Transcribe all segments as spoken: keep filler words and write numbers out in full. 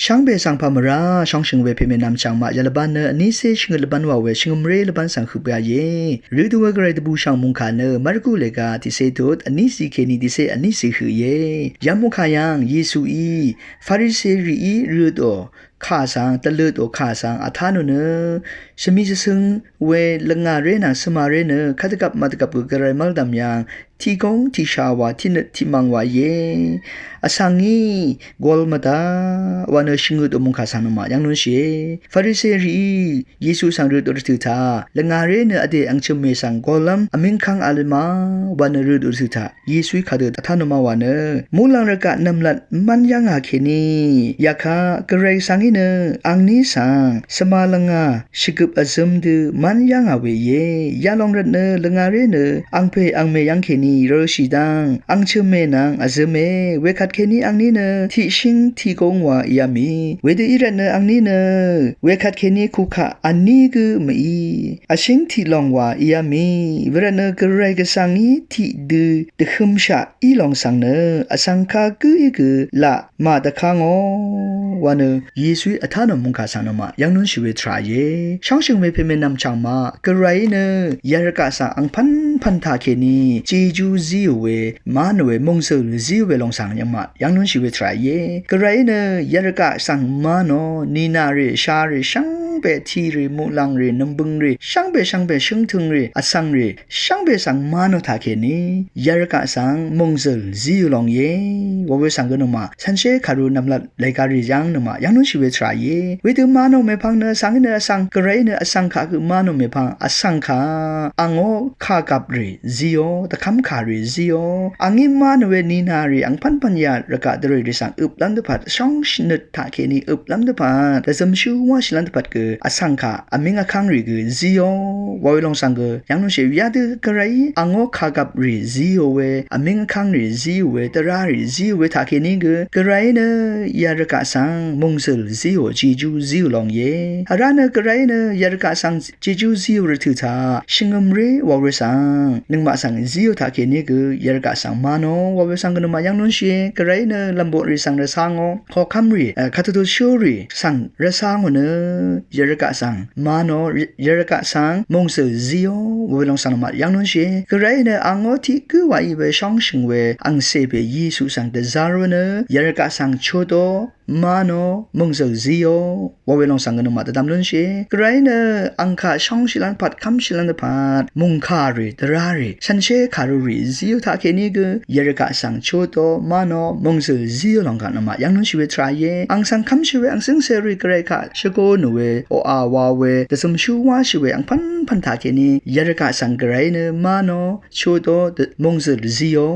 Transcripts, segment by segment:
Shvngbe svng pà mvrá shóngshø̀ng we pèmè nvmchv̀ng maq yalvbán nø vnícé shvngøt lvbán wa we shvngø̀mré lvbán svng høq bǿà íe. Rø dø we gvray dvbùshv̀ng mòngkà nø Marku lèga tiqcé tut vnícì kèní tiqcé vnícì høq íe. Yamòngkà yv́ng Yesuí Farisirìí røtò kà svng dvløtò kà svng vtá nò nø shvmi shvsøng we lvngàré nvng svmaré nø kadvgvp màdvgvp gø gvray mv́ldv̀m yv́ng tiqgóng tiqshà wa tiqnøt tiqmv̀ng wa íe. Vsvng ngí gol mvdá wa nø shvngøtò mòngkà svng nø maq yv́ng lúnshìe. Farisirìí Yesu svng røtò rvtø̀ taq lvngàré nø vdè ang chø̀mmè svng gollv́m vmíngkv́ng v̄l ma wa nø røtò rvtø̀ taq Yesuí kadø vtá nò ma wa nø muqlàng rvgaq nv̀mlat mv́n yá ngà kèní yakaq gvray svng í nø angní svng svma lvngà shvgøp vzøm dø mv́n yá ngà we íe. Yalòng rvt nø lvngàré nø angpè angmè yv́ng kèní rø̄shì dv́ng ang chø̀mmè nvng vzøme. Wekvt kèní angní nø tiqshíng tiqgóng wa íá mì. Wedø í rvt nø angní nø wekvt kèní kukaq vní gǿ mví vshíng tiqlòng wa íá mì. Wervt nø gvray gvsvng í tiqdø dvhømshaq í lòng svng nø vsvng kagǿí gø laq màdvká ngò wa nø Yesuí vtá nò mòngkà svng nø maq yv́ng lúnshì we tvrà íe. Shóngshø̀ng we pèmè nvmchv̀ng maq gvrayí nø yarvgaq svng angpv́npv́n taqkèní jejú zíò we mánò we mòngzø̀l zíò we lòng svng yv́ng maq yv́ng lúnshì we tvrà íe. Gvrayí nø yarvgaq svng mánò nìnà rì sha rì shvngbe tì rì muqlàng rì nv̀mbøng rì shvngbe shvngbe shǿngtøng rì vsvng rì shvngbe svng mánò taqkèní yarvgaq svng mòngzø̀l zíò lòng íe. Wa we svng gø nø maq shànshér kàru nv̀mlat lèga rì yv́ng nø maq yv́ng lúnshì we tvrà íe. Wedø mánò mèpvng nø vsvng í nø vsvng gvrayí nø vsvng kaq gø mánò mèpvng vsvng kaq angó kàgvp rì zíò dvkv́mkà rì zíò angí mánò we nìnà rì angpv́npv́n yarvgaq dvrø̀ì rì svng øplv́m dvpvt shóngshì nøt taqkèní øplv́m dvpvt dvzømshú wáshìlv́m dvpvt gø vsvng kaq vmíng vkv́ng rì gø zíò wa we lòng svng gø yv́ng lúnshì yadø gvrayí angó kàgvp rì zíò we vmíng vkv́ng rì zíò we dvrá rì zíò we taqkèní gø gvrayí nø yarvgaq svng mòngzø̀l zíò jejú zíò lòng íe. Vrá nø gvrayí nø yarvgaq svng jejú zíò rvtø̀ taq shvngø̀mré wa we svng nøngmaq svng zíò taqkèní gø yarvgaq svng mánò wa we svng gø nø maq yv́ng lúnshìe. Gvrayí nø lv̀mboqrì svng rvcá ngò koqkv́mrì kadvtutshúrì svng rvcá ngò nø yarvgaq svng mánò yarvgaq svng mòngzø̀l zíò wa we lòng svng nø maq yv́ng lúnshìe. Gvrayí nø angó tiq gǿ wa í we shóngshø̀ng we angcè pè Yesu svng dvzv́r we nø yarvgaq svng chutò mánò mòngzø̀l zíò wa we lòng svng gø nø maq dvdvm lúnshìe. Gvrayí nø ang kaq shóngshìlv́m dvpvt kv́mshìlv́m dvpvt mòngkà rì dvrá rì shànshér kàru rì zíò taqkèní gø yarvgaq svng chutò mánò mòngzø̀l zíò lòng kaq nø maq yv́ng lúnshì we tvrà íe. Ang svng kv́mshì we ang cǿngcèrì gvray kaq shvgō nø we oqà wa we dvzømshú wáshì we angpv́npv́n taqkèní yarvgaq svng gvrayí nø mánò chutò mòngzø̀l zíò.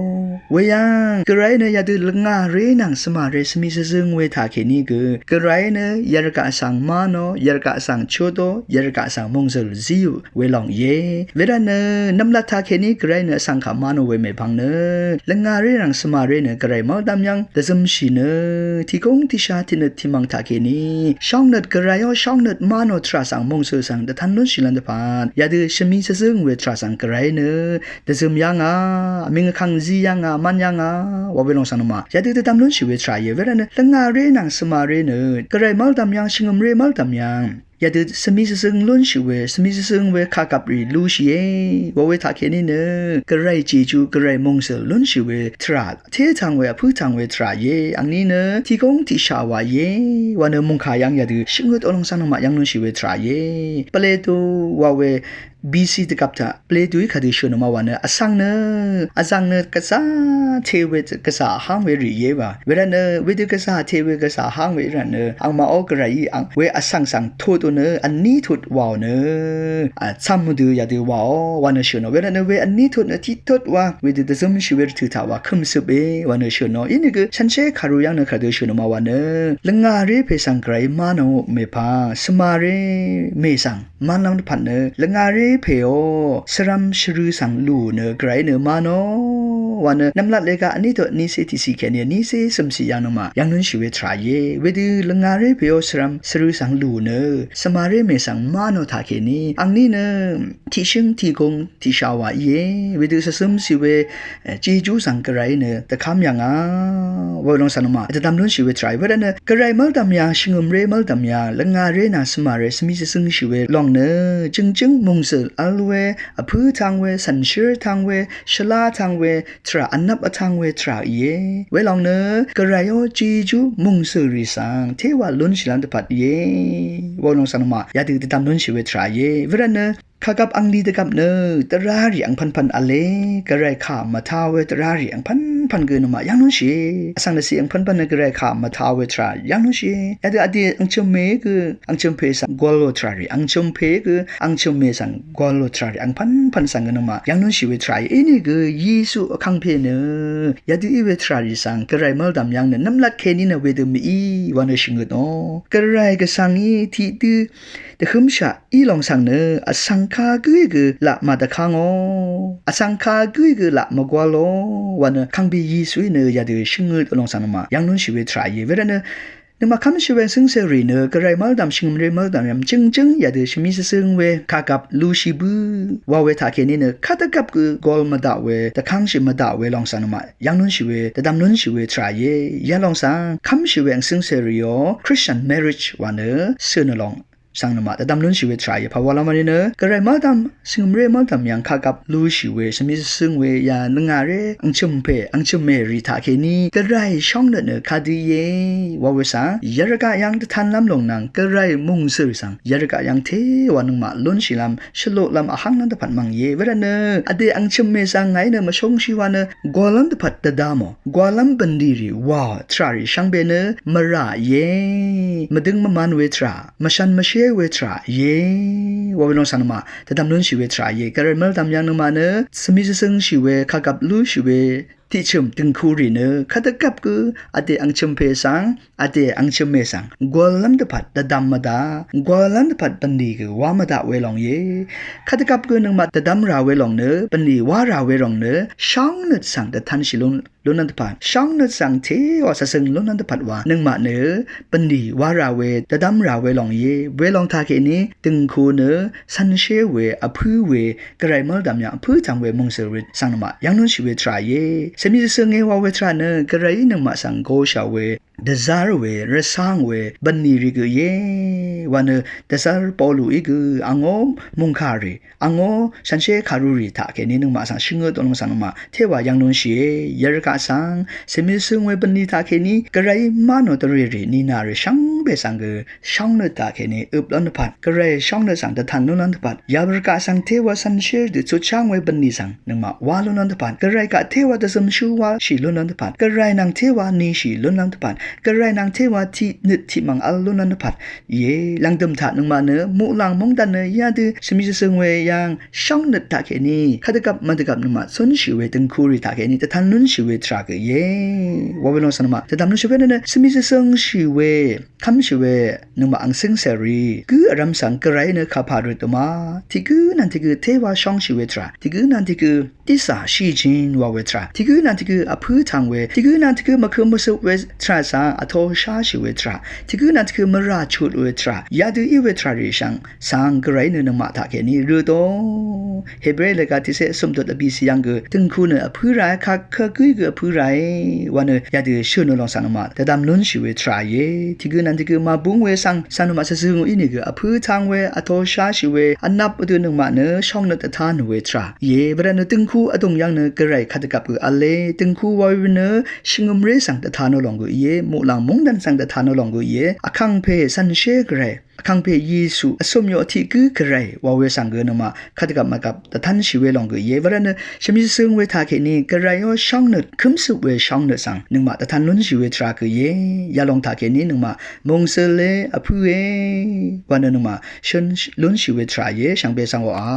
Weyv́ng gvrayí nø yadø lvngàré nvng svmaré svmi svzøng we taqkèní gø gvrayí nø yarvgaq svng mánò yarvgaq svng chutò yarvgaq svng mòngzø̀l zíò we lòng íe. Wervt nø nv̀mlat taqkèní gvrayí nø vsvng kaq mánò we mèpvng nø lvngàré nvng svmaré nø gvray mv́ldvm yv́ng dvzømshì nø tiqgóng tiqshà tiqnøt tiqmv̀ng taqkèní shóngnøt gvrayó shóngnøt mánò tvrà svng mòngzø̀l svng dvtv̄n lúnshìlv́m dvpvt yadø shvmi shvzǿng we tvrà svng gvrayí nø dvzøm yá ngà vmíng vkv́ng zí yá ngà mv́n yá ngà wa we lòng svng nø maq yadø dvdvm lúnshì we tvrà íe. Wervt nø lvngàré nvng svmaré nø gvray mv́ldvm yv́ng shvngø̀mré mv́ldvm yv́ng yadø svmi svzøng lúnshì we svmi svzøng we kàgvp rì lúshìe wa we taqkèní nø gvray jejú gvray mòngzø̀l lúnshì we tvrà tétvng we vpǿtvng we tvrà íe. Angní nø tiqgóng tiqshà wa íe wa nø mòngkà yv́ng yadø shvngøt ò lòng svng nø maq yv́ng lúnshì we tvrà íe. Plato wa we B C dvgvp taq Platoí kadø shø̀n nø ma wa nø vsvng nø vzv̀ng nø gvzà te we gvzà vháng we rì íe wa. Wervt nø wedø gvzà te we gvzà vháng we rvt nø angmaqó gvrayí ang we vsvng svng tut ò nø vní tut wàò nø vcvm dø yadø wàò wa nø shø̀nò. Wervt nø we vní tut nø tiqtut wa wedø dvzømshì we rvtø̀ taq wa kø̀msøp e wa nø shø̀nò. Inìgø shànshér kàru yv́ng nø kadø shø̀n nø ma wa nø lvngàré pè svng gvrayí mánò mèpvng svmaré mè svng mv́nlv́m dvpvt nø lvngàré pèò svram shvrø svng lù nø gvrayí nø mánò wa nø nvmlat lèga vní tø vnícé tiqciq kèní vnícé cø̀mciq yv̀ng nøngmaq yv̀ng lúnshì we tvrà íe. Wedø lvngàré pèó svram svrø svng lù nø svmaré mè svng má nò taqkèní angní nø tiqshǿng tiqgùng tiqshà wà íe. Wedø svcømcì we jejú svng gvray nø dvkv́m yv̀ngà wa lòng svng nøngmaq dvdvm lúnshì we tvrà íe. Wervt nø gvray mv́ldv̀m yv̀ng shvngø̀mré mv́ldv̀m yv̀ng lvngàré nvng svmaré svmi svcøngshì we lòng nø jø̀ngjǿng mòngzø̀l vl we vpǿ tvng we cv̀nshǿr tvng we shvlá tvng we tvrà vnvp vtvng we tvrà íe. Welòng nø gvrayó jejú mòngzø̀l rì svng téwà lúnshìlv́m dvpvt íe. Wa lòng svng nøngmaq yadø dvdvm lúnshì we tvrà íe. Wervt nø kàgvp angli dvgvp nø dvrarì angpv̄npv̄n v̄le. Gvray kà mvtā we dvrarì angpv̄npv̄n gø nøngmaq yv̀ng lúnshì. Vsvng dvciq angpv̄npv̄n nø gvray kà mvtā we tvrà yv̀ng lúnshì. Yadø vdè angchø̀m mè gø angchø̀m pè svng gwv̄l we tvrarì, angchø̀m pè gø angchø̀m mè svng gwv̄l we tvrarì angpv̄npv̄n svng gø nøngmaq yv̀ng lúnshì we tvrà íe. Inìgø Yesu vkangpè nø yadø í we tvrarì svng gvray mv́ldv̀m yv̀ng nø nvmlat kèní nø wedø mv-í wa nø shvngøt nò. Gvray gvsvng í tiqdø dvhǿmshaq í lòng svng nø vsvng kagǿí gø laq màdvkv́ngò, vsvng kagǿí gø laq mvgwv̄lò wa nø vkangpè Yesuí nø yadø shvngøt lòng svng nøngmaq yv̀ng lúnshì we tvrà íe. Wervt nø nøngmaq kv́mshì we vsø̀ng sèrì nø gvray mv́ldv̀m shvngø̀mré mv́ldv̀m yv̀ng jø̀ngjǿng yadø shvmi svcøng we kàgvp lushì bǿ wa we taqkèní nø kadvgvp gø gol mvdaq we dvkv́ngshì mvdaq we lòng svng nøngmaq yv̀ng lúnshì we dvdvm lúnshì we tvrà íe. Yalòng svng kv́mshì we vsø̀ng sèrìò Christian marriage wa nø cø̀n lòng svng nøngmaq dvdvm lúnshì we tvrà íe. Pàwalv́m vní nø gvray mv́ldv̀m shvngø̀mré mv́ldv̀m yv̀ng kàgvp lushì we shvmi svcøng we ya lvngàré angchø̀m pè angchø̀m mèrì taqkèní gvray shóngnøt nø kadø íe wa we svng yarvgaq yv̀ng dvtanlv́m lòng nvng gvray mòngzø̀l svng yarvgaq yv̀ng téwà nøngmaq lúnshìlv́m shvluqlv́m vhv́nglv́m dvpvt mv̀ng íe. Wervt nø vdè angchø̀m mè svng ngàí nø mvshóngshì wa nø gwv̄llv́m dvpvt dvdvmò, gwv̄llv́m bv̀nlì rì wa tvrà rì shvngbe nø mvrà íe. Mvdøng mvman we tvrà, mvshvn mvshé we tvrà íe wa we lòng svng nøngmaq dvdvm lúnshì we tvrà íe. Gvray mv́ldv̀m yv̀ng nøngmaq nø svmi svcøngshì we kàgvp lúshì we tiqchø̀m dø̀ngkurì nø kadvgvp gø vdè angchø̀m pè svng vdè angchø̀m mè svng gwv̄llv́m dvpvt dvdvm mvdaq, gwv̄llv́m dvpvt bv̀nlì gø wá mvdaq we lòng íe. Kadvgvp gø nøngmaq dvdvm rà we lòng nø bv̀nlì wá rà we lòng nø shóngnøt svng dvtanshì lún lúnlv́m dvpvt shóngnøt svng téwà svcøng lúnlv́m dvpvt wa nøngmaq nø bv̀nlì wá rà we dvdvm rà we lòng íe. Welòng taqkèní dø̀ngku nø cv̀nshé we vpǿ we gvray mv́ldv̀m yv̀ng vpǿ tvng we mòngzø̀l we svng nøngmaq yv̀ng lúnshì we tvrà íe. Svmi svcøng e wa we tvrà nø gvrayí nøngmaq svng goshà we dvzár we rvcáng we bv̀nlì rì gø íe wa nø dvzv́r Poluí gø angó mòngkàrì angó shànshér kàrurì taqkèní nøngmaq svng shvngøt dø lòng svng nøngmaq téwà yv̀ng lúnshìe. Yarvgaq svng svmi svcøng we bv̀nlì taqkèní gvrayí má nò dvrèrì nìnàrì shvngbe svng gø shóngnøt taqkèní øp lv́m dvpvt gvray shóngnøt svng dvtan lúnlv́m dvpvt yarvgaq svng téwà shànshér dø chutcháng we bv̀nlì svng nøngmaq wá lúnlv́m dvpvt gvray kaq téwà dvzømshú wáshì lúnlv́m dvpvt gvray nvng téwà nìshì lúnlv́m dvpvt gvray nvng téwà tiqnøt tiqmv̀ng v̄l lúnlv́m dvpvt íe. Lv̀ngdø̀m taq nøngmaq nø muqlàng móngdàn nø yadø svmi svcøng we yv̀ng shóngnøt taqkèní kadvgvp mvdvgvp nøngmaq cúnshì we dø̀ngkurì taqkèní dvtan lúnshì we tvrà gø íe. Wa we lòng svng nøngmaq dvdvm lúnshì we nø nø svmi svcøngshì we kv́mshì we nøngmaq ang cǿngcèrì gǿ vrv̄m svng gvrayí nø kapà røt dvma tiq gǿ nvng tiq gǿ téwà shóngshì we tvrà, tiq gǿ nvng tiq gǿ tiqsà shì jin wa we tvrà, tiq gǿ nvng tiq gǿ vpǿ tvng we, tiq gǿ nvng tiq gǿ mvkø̄ mvsøp we tvrà svng vtō sháshì we tvrà, tiq gǿ nvng tiq gǿ mvrà chut we tvrà, yadø í we tvrà rì shvng svng gvrayí nø nøngmaq taqkèní rø dø. Hebre lèga tiqcé vsø̀m dø vbìcì yv̀ng gø dø̀ngku nø vpǿ ràe, kagǿí gø vpǿ ràe wa nø yadø shø̀n nø lòng svng nøngmaq dvdvm lúnshì we tvrà íe. Tiq gǿ nvng tiq gǿ màbúng we svng svng nøngmaq svzø̄ng ínìgø vpǿ tvng we, vtō sháshì we, vnvp vdø nøngmaq nø shóngnøt dvtan we tvrà íe. Vrvt nø dø̀ngku vdùng yv̀ng nø gvray kadvgvp gø v̄le. Dø̀ngku wa we nø shvngø̀mré svng dvtan nø lòng gø íe. Muqlàng móngdàn svng dvtan nø lòng gø íe. Vkàngpè shànshér gvray, vkàngpè Yesu vsø̀m yø tiq gǿ gvray wa we svng gø nøngmaq kadvgvp mvgvp dvtanshì we lòng gø íe. Vrvt nø shvmi svcøng we taqkèní gvrayó shóngnøt, kømsøp we shóngnøt svng nøngmaq dvtan lúnshì we tvrà gø íe. Yalòng taqkèní nøngmaq mòngzø̀l e, vpǿ e wa nø nøngmaq shø̀n lúnshì we tvrà íe. Shvngbe svng wa a